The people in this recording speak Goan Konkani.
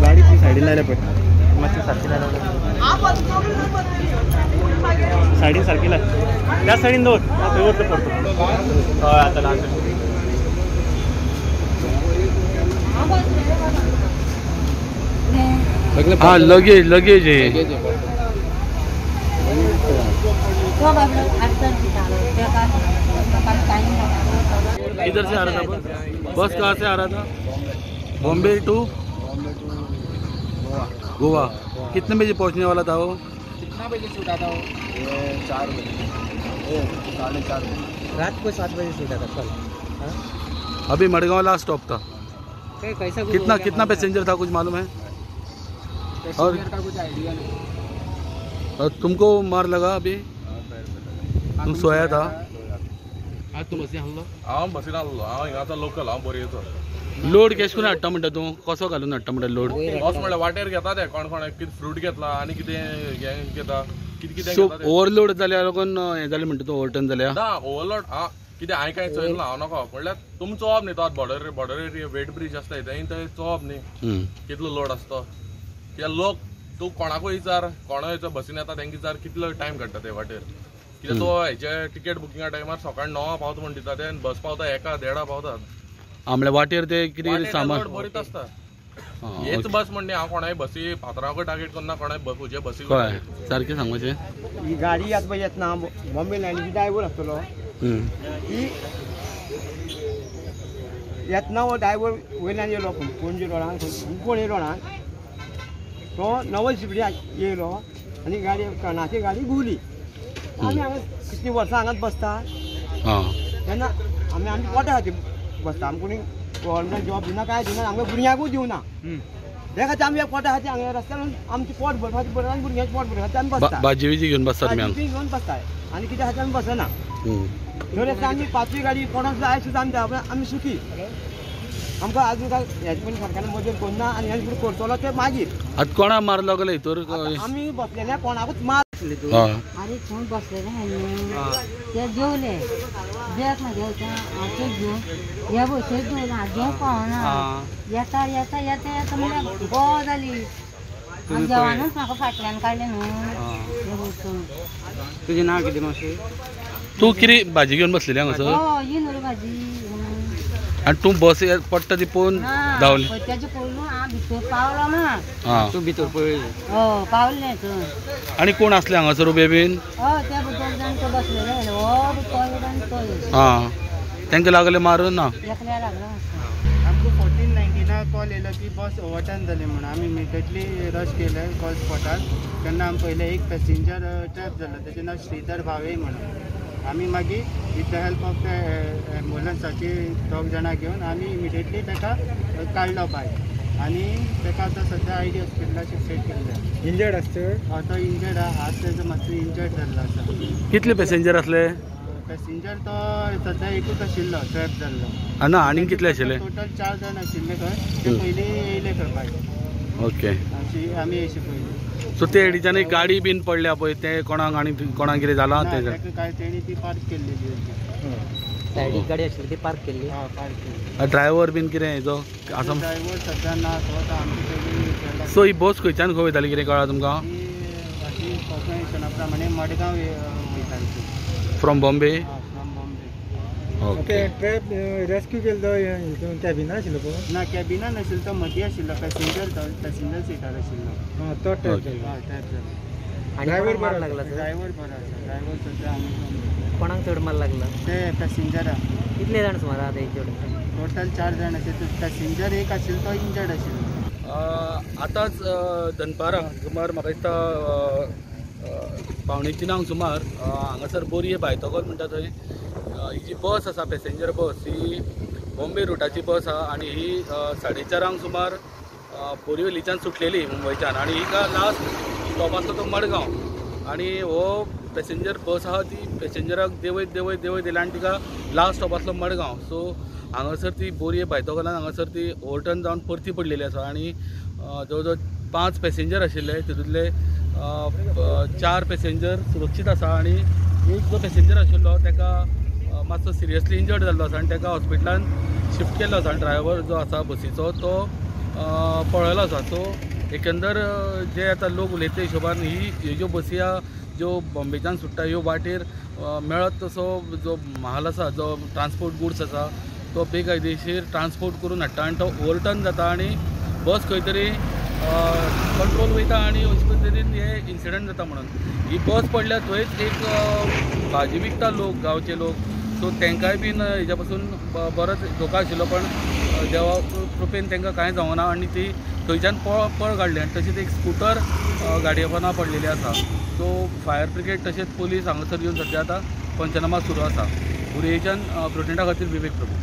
गाडी ती सायडीन लायल्या पळय, मातशें सारकी लायल्या, सायडीन सारकी लाय, त्या सायडीन दवर, थंय वतलो परतो. हय आतां लास्ट. हाँ लगेज लगेज है. इधर से आ रहा था बस, बस कहाँ से आ रहा था? बॉम्बे टू गोवा. कितने बजे पहुंचने वाला था वो? कितना बजे छूटा था वो? 4 बजे, 4:30 बजे रात को, 7 बजे छूटा था कल. अभी मडगांव लास्ट स्टॉप था. कैसा कितना कितना पैसेंजर था कुछ मालूम है? और का कुछ आइडिया नहीं. और तुमको मार लगा अभी? तुम सोया था? हांव बसीन आसलो, हांव हिंगाचो लोकल, हांव बोरयेचो. लोड कशें करून हाडटा म्हणटा तूं? कसो घालून हाडटा म्हणटा लोड? बस म्हणल्यार वाटेर घेता ते कोण कोण कितें फ्रूट घेतला आनी कितें हें घेता, कितें कितें. सो ओवरलोड जाल्यार लोकान हें जालें म्हणटा तूं, ओवरटर्न जाल्या? ना ओवरलोड कितें हांवें कांय चोयलें ना, हांव नको म्हणल्यार तुमी चोवप न्ही, तो border border area weighbridge आसता थंय थंय चोवप न्ही कितलो लोड आसता. कित्याक लोक तूं कोणाकूय विचार, कोणूय बसीन येता तेंका विचार कितलो टायम काडटा ते वाटेर. कित्याक तो हेजे टिकेट बुकिंगा टायमार सकाळी 9 पावता म्हण दिता ते, आनी बस पावता 1 1:30 पावता. म्हणल्यार वाटेर ते कितें सामान बरीच आसता. हेच बस म्हण न्ही, हांव कोणाय बसी पात्रांवकूय टार्गेट करना, कोणाय म्हजे बसी. कळ्ळें सारकें सांगपाचें. ही गाडी आतां पळय येतना बॉम्बे लायनीची ड्रायव्हर आसतलो, ही येतना हो ड्रायव्हर वयल्यान येयलो पणजे रोडान, कोण येयलो ना तो 9 स्पिडी येयलो आनी गाडी टर्नाची गाडी घुंवली. आमी हांगा कितलीं वर्सां हांगाच बसता तेन्ना आमी आमच्या पोटा खातीर बसता. आमकां कोणी गव्हर्मेंट जॉब दिना, कांय दिना, आमकां भुरग्यांकूय दिवना. त्या खातीर आमी पोटा खातीर हांगा रस्त्यार आमचें पोट भरपा खातीर आनी भुरग्यांचें पोट भरपा खातीर आमी बसता. भाजी बिजी घेवन बसतात, भाजी घेवन बसता आनी कित्या खातीर आमी बसना. थंय आसतना आमी 5वी गाडी कोणाक जाय सुद्दां आमी आमी सुखी. आमकां आजून काय हेजे पयलीं सरकारान मदत करुना आनी हेजे फुडें करतलो ते मागीर. आतां कोणाक मार लागलो हितूर? आमी बसलेले कोणाकूच मार. अरे थंय बसलेले ते जेवले, बॅग म्हजें हातूंत घेवन हे भशेन जेवलें, हांव जेवंक पावना. येता येता येता येता म्हणल्यार गो जाली. जेवणूच म्हाका फाटल्यान काडलें न्हू हे वचून. तुजें नांव कितें मातशें? तूं कितें भाजी घेवन बसलेली हांगासर? हय, ही न्हू रे भाजी. आनी तूं बस पडटा ती पळोवन धांवली? तेजे पयलू हांव भितर पावलो ना. तूं भितर पळयलें? हय पावलें थंय. आनी कोण आसले हांगासर उबे बीन? हय ते दोग जाण तो बसलेले, हो तो आनी तो. आं तांकां लागलें मारून ना? एकल्या लागलो. आमकां 14:19 कॉल येयलो की बस ओवरटर्न जाली म्हणून. आमी इमिडिएटली रश केले कॉल स्पॉटार. तेन्ना आमी पळयलें एक पॅसेंजर ट्रॅप जालो, तेजें नांव श्रीधर भावे म्हणून. आमी मागीर with the help of the एम्बुलन्साची दोग जाणां घेवन आमी इमिडिएटली ताका काडलो भायर आनी ताका आतां सद्या I D हॉस्पिटलाक शिफ्ट केल्लें. इंजर्ड आसता? हय तो इंजर्ड आहा, हात तेजो मातसो इंजर्ड जाल्लो आसा. कितले पॅसेंजर आसले? पॅसेंजर तो सद्या एकूच आशिल्लो ट्रॅप जाल्लो. ना आनी कितले आशिल्ले? टोटल 4 जाण आशिल्ले खंय, ते पयलीं येयले खंय भायर. ओके. आमी अशें पयलीं. सो ते हेडीच्यान एक गाडी बीन पडल्या पळय, ते कोणाक आनी कोणाक कितें जालां तें काय तेणी ती पार्क केल्ली, सायडीक गाडी आशिल्ली ती पार्क केल्ली. हय पार्क केल्ली. ड्रायव्हर बीन कितें हेजो आसा? ड्रायव्हर सद्या ना तो आमचे पयलीं. सो ही बस खंयच्यान खंय वयताली कितें कळ्ळां तुमकां? ही कॉर्पोरेशना प्रमाणे मडगांव वयताली. From Bombay? From Bombay. Okay. Trap rescue केलो तो हितून कॅबिनान आशिल्लो पळय? ना कॅबिनान आशिल्लो, तो मदीं आशिल्लो, पॅसेंजर तो पॅसेंजर सिटार आशिल्लो. आं तो ट्रॅप जालो. हय ट्रॅप जालो. ड्रायव्हर बरो लागला? ड्रायव्हर बरो आसा. ड्रायव्हर सद्या आमी कोणाक चड मार लागला? ते पॅसेंजरा. कितले जाण सुमार आहा इंजर्ड? टोटल 4 जाण आशिल्ले, पॅसेंजर एक आशिल्लो तो इंजर्ड आशिल्लो. आतांच दनपारां सुमार म्हाका दिसता 2:45 सुमार हांगासर बोरये भायतोगोल म्हणटा थंय ही जी बस आसा पॅसेंजर बस ही बॉम्बे रुटाची बस आसा आनी ही 4:30 सुमार बोरिवलीच्यान सुटलेली मुंबयच्यान आनी हिका लास्ट स्टॉप आसलो तो मडगांव आनी हो पॅसेंजर बस आहा ती पॅसेंजराक देंवयत देंवयत देंवयत येयल्या आनी तिका लास्ट स्टॉप आसलो मडगांव. सो हांगासर ती बोरये भायतोगालान हांगासर ती ओवरटर्न जावन परती पडलेली आसा आनी जवळ जवळ 5 पॅसेंजर आशिल्ले, तितूंतले 4 पॅसेंजर सुरक्षीत आसा आनी एक जो पॅसेंजर आशिल्लो ताका मातसो सिरियसली इंजर्ड जाल्लो आसा आनी ताका हॉस्पिटलान शिफ्ट केल्लो आसा आनी ड्रायव्हर जो आसा बसीचो तो पळयलो आसा. सो एकंदर जे आतां लोक उलयता त्या हिशोबान ही ज्यो बसी आहा ज्यो बॉम्बेच्यान सुट्टा ह्यो वाटेर मेळत तसो जो म्हाल आसा, जो ट्रान्सपोर्ट गुड्स आसा तो बेकायदेशीर ट्रान्सपोर्ट करून हाडटा आनी तो ओवरटर्न जाता आनी बस खंय तरी कंट्रोल वयता आनी अशे पद्दतीन हे इन्सिडंट जाता. म्हणून ही बस पडल्या थंयच एक भाजी विकता लोक, गांवचे लोक, सो तांकांय बीन हेज्या पासून बरोच धोका आशिल्लो, पण देवा कृपेन तांकां कांय जावना आनी ती थंयच्यान पळ काडली. आनी तशेंच एक स्कुटर गाडये पोंदा पडलेली आसा. सो फायर ब्रिगेड तशेंच पोलीस हांगासर येवन सद्या आतां पंचनामा सुरू आसा. बोरयेच्यान प्रोटेंटा खातीर विवेक प्रभू.